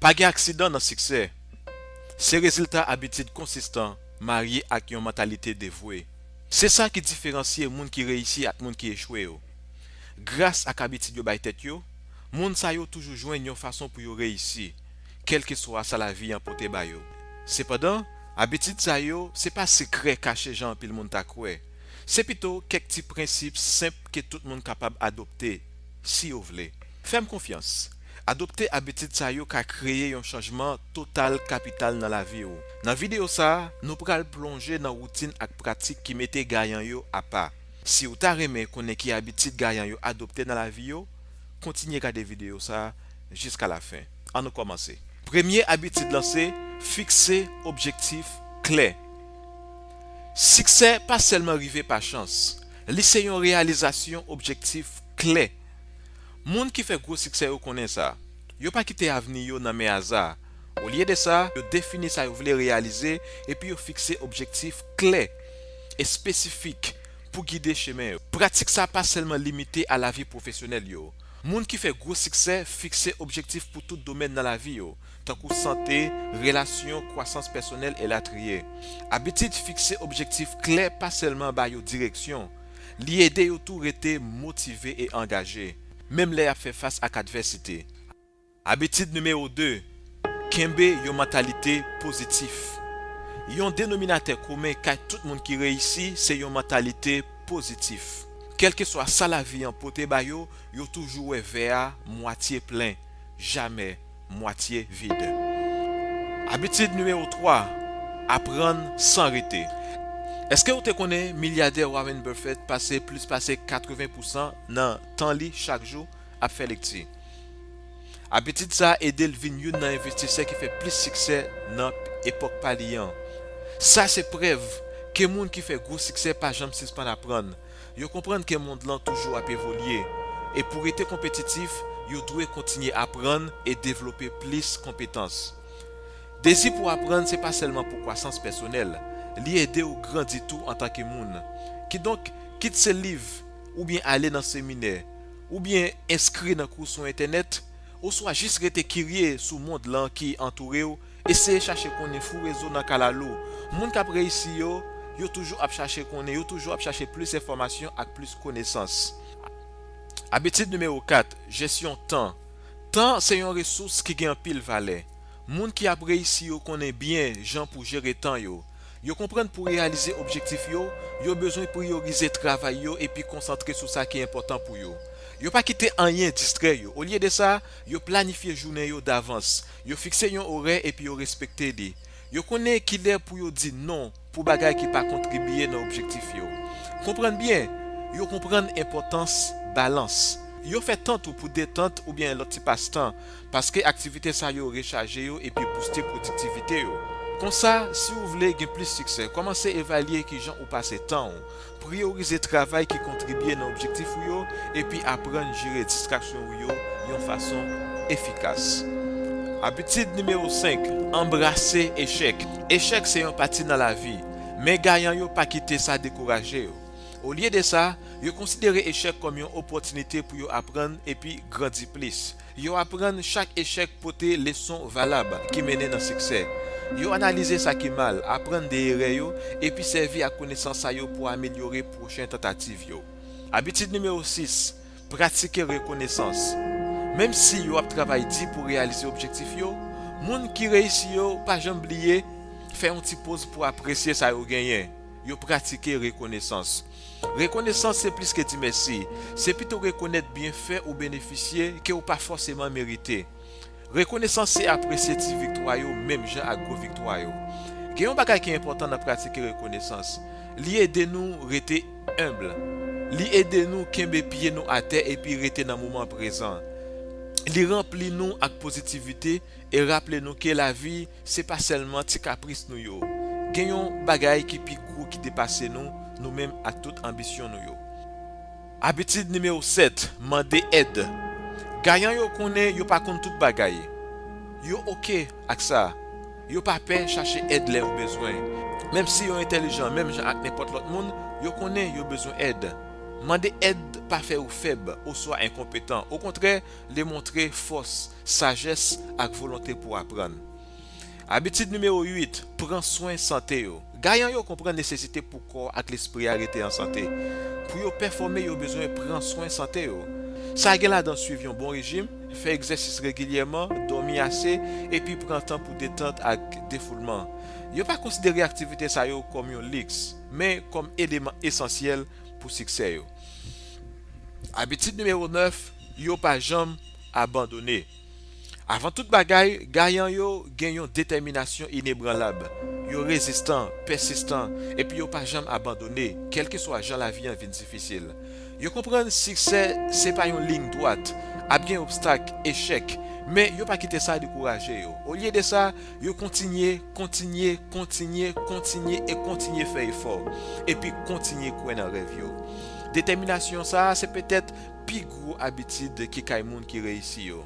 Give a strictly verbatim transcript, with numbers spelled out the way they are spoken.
Pa gen aksidan nan siksè. Se rezilta abitid konsistan marye ak yon mantalite devwe. Se sa ki diferansye moun ki reyisi ak moun ki echwe yo. Gras ak abitid yo bay tèt yo, moun sa yo toujou jwenn yon fason pou yo reyisi, kèlkeswa sa lavi an pote ba yo. Sepandan, abitid sa yo se pa sekrè kache jan anpil moun ta kwè. Se pito kèk ti prensip senp ke tout moun kapab adopte, si yo vle. Fè m konfyans. Adopte abitid sa yo ka kreye yon chanjman total kapital nan lavi w. Nan videyo sa a, nou pral plonje nan woutin ak pratik ki mete gayan yo apa. Si w ta renmen konnen ki abitid gayan yo adopte nan lavi yo, kontinye gade videyo sa a jiska lafen. Ann nou kòmanse. Premye abitid lan se fikse objektif klè. Siksè pa sèlman rive pa chans, li se yon reyalizasyon objektif klè. Moun ki fè gwo siksè yo konnen sa. Yo pa kite avni yo nan men aza. Olye de sa, yo defini sa yo vle reyalize epi yo fikse objektif klè, espesifik, pou gide chemen yo. Pratik sa pa sèlman limite a lavi pwofesyonèl yo. Moun ki fè gwo siksè fikse objektif pou tout domèn nan lavi yo, tankou sante, relasyon, kwasans pèsonèl, elatriye. Abitid fikse objektif klè pa sèlman ba yo direksyon, li ede yo tou rete motive e angaje, menm lè y ap fè fas ak advèsite. Abitid nimewo de, kenbe yon mantalite pozitif. Yon denominatè komen kay tout moun ki reyisi se yon mantalite pozitif. Kèlkeswa sa lavi an pote ba yo, yo toujou wè vè a mwatye plen, jamè mwatye vid. Abitid nimewo twa, aprann san rete. Èske w te konnen milyadè Warren Buffett pase plis pase katreven pousan nan tan li chak jou ap fè lekti? Abitid sa a ede l vin youn nan envestisè ki fè plis siksè nan epòk pa li an. Sa se prèv ke moun ki fè gwo siksè pa janm sispann aprann. Yo konprann ke mond lan toujou ap evolye, e pou rete konpetitif, yo dwe kontinye aprann e devlope plis konpetans. Dezi pou aprann se pa sèlman pou kwasans pèsonèl, li ede w grandi tou antanke moun. Kidonk, kit se liv, oubyen ale nan seminè, oubyen enskri nan kou sou entènèt, oswa jis rete kirye sou mond lan ki antoure w, eseye chache konnen fou rezo nan kalalou. Moun k ap reyisi yo, yo toujou ap chache konnen, yo toujou ap chache plis enfòmasyon ak plis konesans. Abitid nimewo kat, jesyon tan. Tan se yon resous ki gen anpil valè. Moun ki ap reyisi yo konnen byen jan pou jere tan yo. Yo konprann pou reyalize objektif yo, yo bezwen priyorize travay yo epi konsantre sou sa ki enpòtan pou yo. Yo pa kite anyen distrè yo. Olye de sa, yo planifye jounen yo davans. Yo fikse yon orè epi yo respekte li. Yo konnen kilè pou yo di non pou bagay ki pa kontribiye nan objektif yo. Konprann byen, yo konprann enpòtans balans. Yo fè tan tou pou detant oubyen lòt ti pastan, paske aktivite sa yo rechaje yo epi bouste pwodiktivite yo. Konsa, si w vle gen plis siksè, kòmanse evalye kijan ou pase tan w, priyorize travay ki kontribye nan objektif ou yo, epi aprann jere distraksyon ou yo yon fason efikas. Abitid nimewo senk, anbrase echèk. Echèk se yon pati nan lavi, men gayan yo pa kite sa dekouraje yo. Olye de sa, yo konsidere echèk kòm yon opòtinite pou yo aprann epi grandi plis. Yo aprann chak echèk pote leson valab ki mennen nan siksè. Yo analize sa ki mal, aprann de erè yo, epi sèvi ak konesans sa yo pou amelyore pwochen tantativ yo. Abitid nimewo sis, pratike rekonesans. Menm si yo ap travay di pou reyalize objektif yo, moun ki reyisi yo pa janm bliye fè yon ti poz pou apresye sa yo genyen. Yo pratike rekonesans. Rekonesans se plis ke di mèsi. Se pito rekonèt byenfè ou benefisye ke w pa fòseman merite. Rekonesans se apresye ti viktwa yo menm jan ak gwo viktwa yo. Gen yon bagay ki enpòtan nan pratike rekonesans. Li ede nou rete enb. Li ede nou kenbe pye nou atè epi rete nan moman prezan. Li ranpli nou ak pozitivite e raple nou ke lavi se pa sèlman ti kapris nou yo. Gen yon bagay ki pi gwo ki depase nou, nou menm ak tout anbisyon nou yo. Abitid nimewo sèt, mande èd. Gayan yo konnen yo pa konn tout bagay. Yo oke ak sa. Yo pa pè chache èd lè yo bezwen. Menm si yo entèlijan menm jan ak nenpòt lòt moun, yo konnen yo bezwen èd. Mande èd pa fè yo fèb oswa enkonpetan. Okontrè, li montre fòs, sajès, ak volonte pou aprann. Abitid nimewo uit, pran swen sante yo. Gayan yo konprann nesesite pou kò ak lespri a rete an sante. Pou yo pèfòme, yo bezwen pran swen sante yo. Sa gen ladan swiv yon bon rejim, fè egzèsis regilyèman, dòmi ase, epi pran tan pou detant ak defoulman. Yo pa konsidere aktivite sa yo kòm yon liks, men kòm eleman esansyèl pou siksè yo. Abitid nimewo nèf, yo pa janm abandone. Avan tout bagay, gayan yo gen yon detèminasyon inebranlab. Yo rezistan, pèsistan, epi yo pa janm abandone, kèlkeswa jan lavi an vin difisil. Yo konprann siksè se pa yon liy dwat, ap gen obstak, echèk, men yo pa kite sa dekouraje yo. Olye de sa, yo kontinye, kontinye, kontinye, kontinye e kontinye fè efò, epi kontinye kwè nan rèv yo. Detèminasyon sa a se petèt pi gwo abitid ki kay moun ki reyisi yo.